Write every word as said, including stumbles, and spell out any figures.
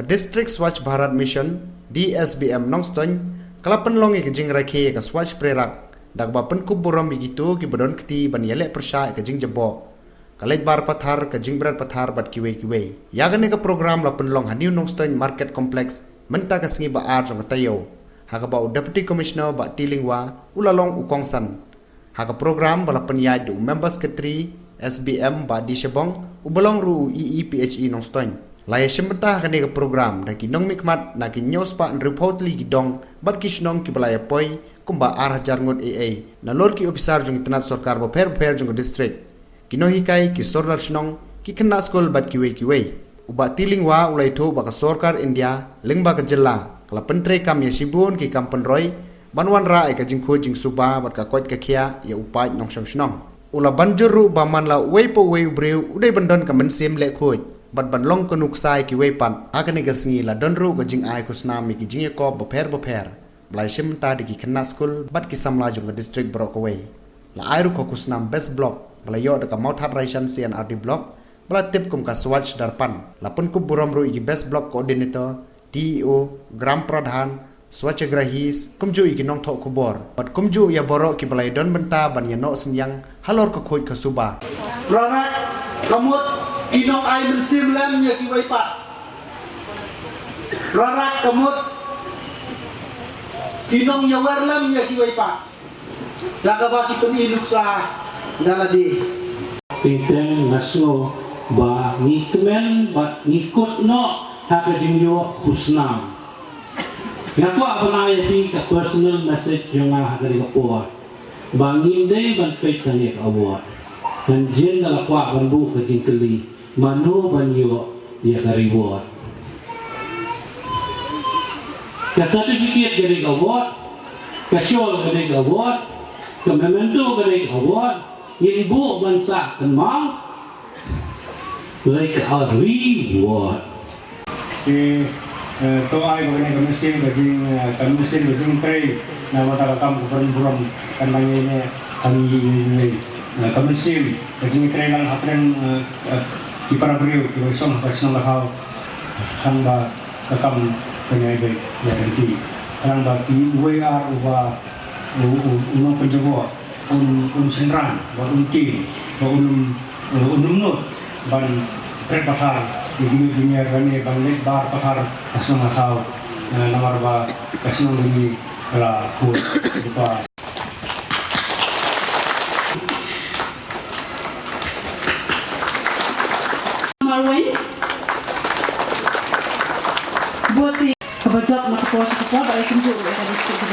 Ka District Swachh Bharat Mission, D S B M Nongstoiñ, ka la pynlong ïa ka jingrakhe ïa ka Swachh Prerk, da kaba pynkup burom ïa kito kiba don kti ban ïaleh pyrshah ïa ka jingjaboh, ka leit bar pathar, ka jingbret pathar bad kiwei kiwei. Ïa kane ka program la pynlong ha New Nongstoiñ Market Complex mynta ka sngi ba ar jong ka taïew, ha kaba u Deputy Commissioner Bah T. Lyngwa u la long u kongsan. Ha ka program ba la pynïaid da u Member Secretary S B M Bah D. Shabong, uba long ruh u E E P H E Nongstoiñ. La ïashim bynta ha kane ka program da ki nongmihkhmat na ki hynñiew spah hynriewphew tylli ki dong bad ki shnong kiba la ïapoi kumba ar hajar ngut ei ei, nalor ki ophisar jong ki tnat sorkar bapher bapher jong ka district, ki nonghikai, ki sordar shnong, ki khynnah skul bad kiwei kiwei. U Bah T. Lyngwa u la ïathuh ba ka sorkar India lyngba ka jylla ka la pyntreikam ïa shibun ki kam pynroi ban wanrah ïa ka jingkhuid jingsuba bad ka koit ka khiah ïa u paid nongshong shnong. U la ban jur ruh ba man la uwei pa uwei u briew u dei ban don ka mynsiem leh khuid bad ban long ka nuksa ïa kiwei pat. Ha kane ka sngi la don ruh ka jingai khusnam ïa ki jingïakop bapher bapher ba la ïashim bynta da ki khynnah skul bad ki samla jong ka district baroh kawei. La ai ruh ka khusnam Best Block ba la ïoh da ka Mawthadraishan C and R D Block ba la tip kum ka Swachh Darpan. La pynkup burom ruh ïa ki Best Block Coordinator, D E O, Gram Pradhan, Swachhagrahis, kumjuh ïa ki nongthoh khubor bad kumjuh ïa baroh kiba la ïadon bynta ban ïanoh synñiang halor ka khuid ka suba. Prerk ka mut ki nongai mynsiem lem ïa kiwei pat. Prerk ka mut ki nongïawer lem ïa kiwei pat. Da kaba ki pyni nuksa da lade. Teng teng nga sngew ba ngi kmen bad ngi kut noh ha ka jingïoh khusnam. Nga kwah ban ai ïa phi ka personal message jong nga ha kane ka por, ba ngim dei ban peit tang ïa ka award. Hangne nga la kwah ban buh ka jingkylli, mano ban ïoh ïa ka reward? Ka certificate ka dei ka award, ka shawl ka dei ka award, ka memento ka dei ka award, ngin buh ban sah kynmaw, like a reward. Te, eh, to ai ba kane ka mynsiem ka jing, eh, ka mynsiem ka jingtrei na bynta ka kam ka burom kan ban ïa ne kan ïa ne, eh, ka mynsiem ka jingtrei lang hapdeng, eh, eh, ki para briew kiba song ha ka shnong ka thaw, khnang ba ka kam kan ïa beit ïa ryntih, khnang ba ki uwei ar uba u, u, u nongpynjubor un, un synran, ba un tip, ba un, un nud ban bret pathar ïa ki ïing ki mer, ban leit bar pathar ha shnong ha thaw, eh, namar ba ka shnong ka la khuid lypa. Marwei. Buat si kaba jop na ka por sha ka por, ba ai kumjuh ïa ka district.